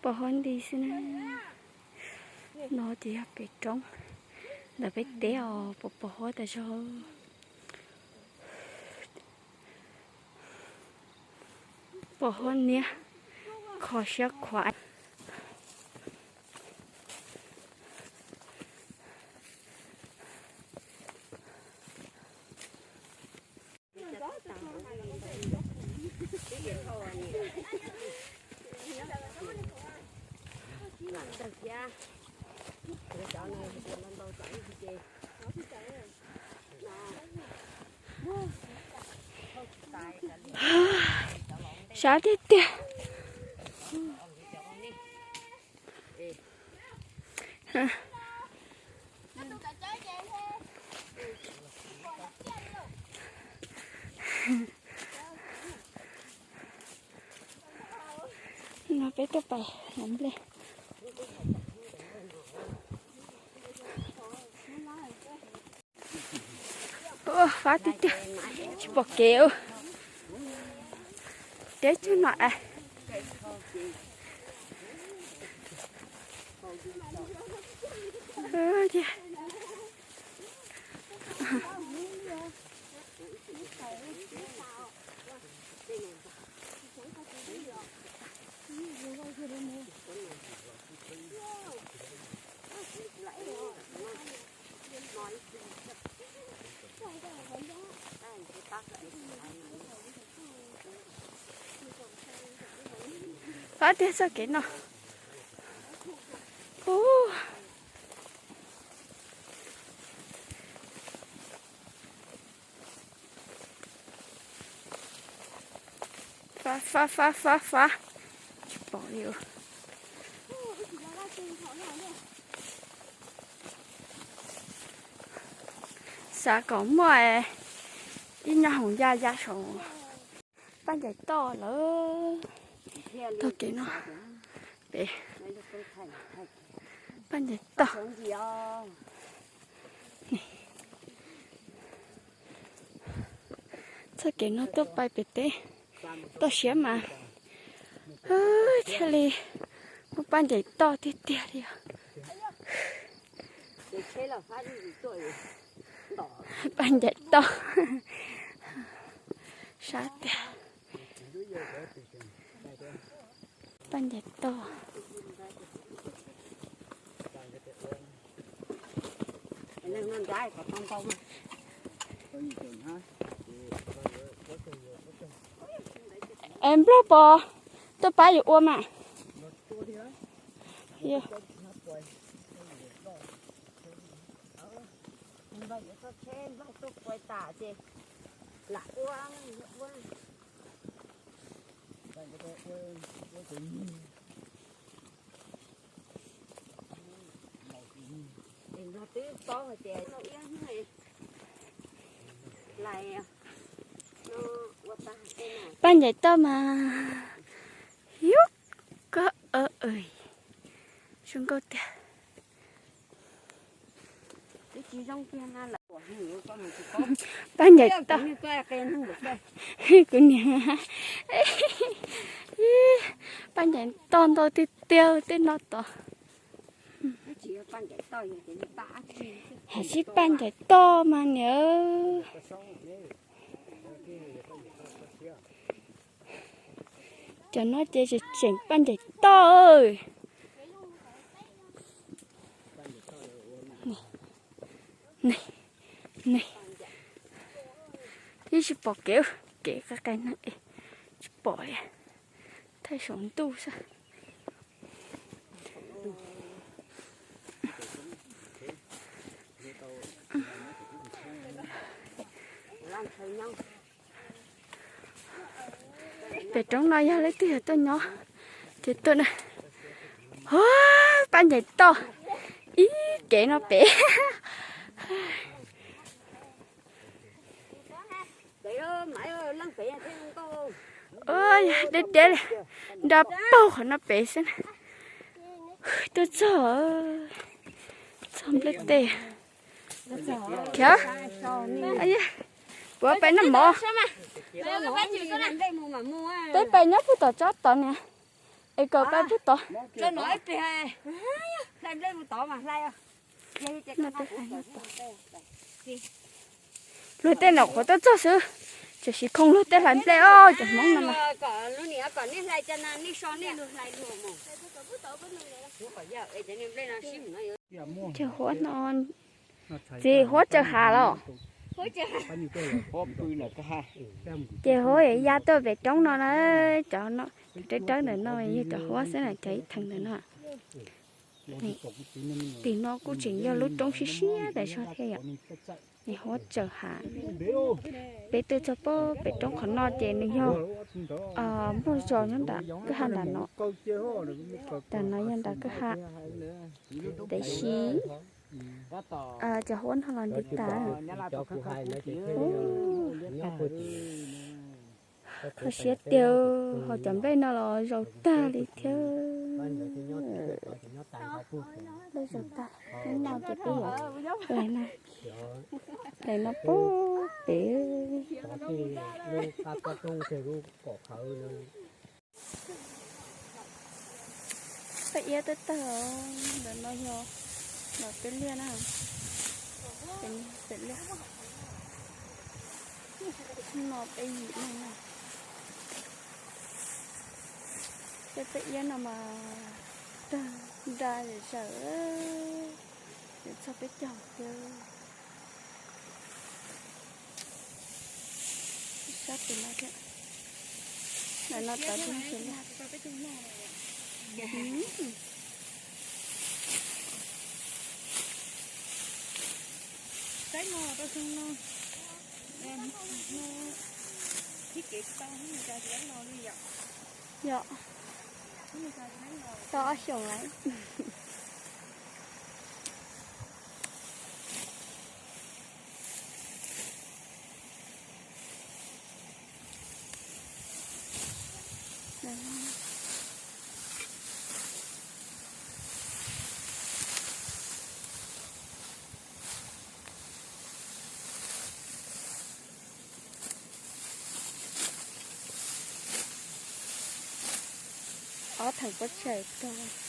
Pos huab nti xwb na. No ces yog pem roob ntawm peb teb os, pos pos huab tas zog. Pos huab niab kho siab khuav. Sab tiag tiag. No peb tuaj pais hnav nplej. Ua fab tiag tiag, tsis pom kev. Teb cog no es. Fab tiag txoj kev no. Ub. Fab fab fab fab fab, tsis pom li. Xav kom muaj ib nyuag hoom ya ya saum. Paj ncaim toj lawm. Tog kev no pem. Paj ncaim toj. Txoj kev no tuaj pais pem teb toj siab mas thiaj li muaj paj ncaim toj tiag tiag li os. Paj ncaim toj. Sab tiag. Paj ncaim toj. Es Nplog Pov, tuaj pab yuav ua mas. Paj ncaim toj mas yub koj zoo nkauj tiag. Paj ncaim toj. Kuv niam, paj ncaim toj ntau tiag tiag tej no tod. Hais tsis paj ncaim toj mas niam. Cov no ces tseem paj ncaim toj. Ib tsis pom kev, kev qai qai neeg es tsis pom li, thaij saum ntuj xwb. Pem roob no yog leej twg yog tuaj nyob ces tuaj na. Paj ncaim toj ib kev no pem. Deb deb li, nra paug qhov no pem xwb na. Tuaj txog, txog nplej teb. Khiav, puas pais noj mov? Peb pais nyob puag tom tsob tod niam. Es kom pab pug tod. Luag tej nyuam qhuav tuaj txog xwb, tseem siv khoom luag tej hlais nplej os cov Hmoob no na. Cov huab no, txiv huab tsaws hav los. Ces huab ya tuaj pem roob no na, cov rawb rawb ntawm no yog cov huab xwb na, cov ib theem ntawm no. Tim no kuj tseem yog lub roob siab siab tas zog thiab yom. Huab tsaws hav. Peb tuaj txog pem roob qhov no ces nws yog muaj zos nyob nram kwj ha nram no. Nram no yog nram kwj ha, tiam sis cov huab no los nti tas. Kho siab tiag, ho cov nplej no los zaus tag li thiab. Nplej zaus tag, hnub no ces peb yuav hlais no, hlais no pub pem. Peb iab tawg tawg, ntawm no yog ntawm peb liaj na, peb liaj no peb yim no na. Peb peb iab no mas tawg nra zawm zawm, yuav txog peb caug thiab. Sab tim no thiab. Ntawm no tod tsis muaj tsev liaj. Saib no rau xyoo no, tib kev tsis tau ib tsis tau li yom. Yom, tau ob xyoos lawm. Ob theem pob tsaig tag.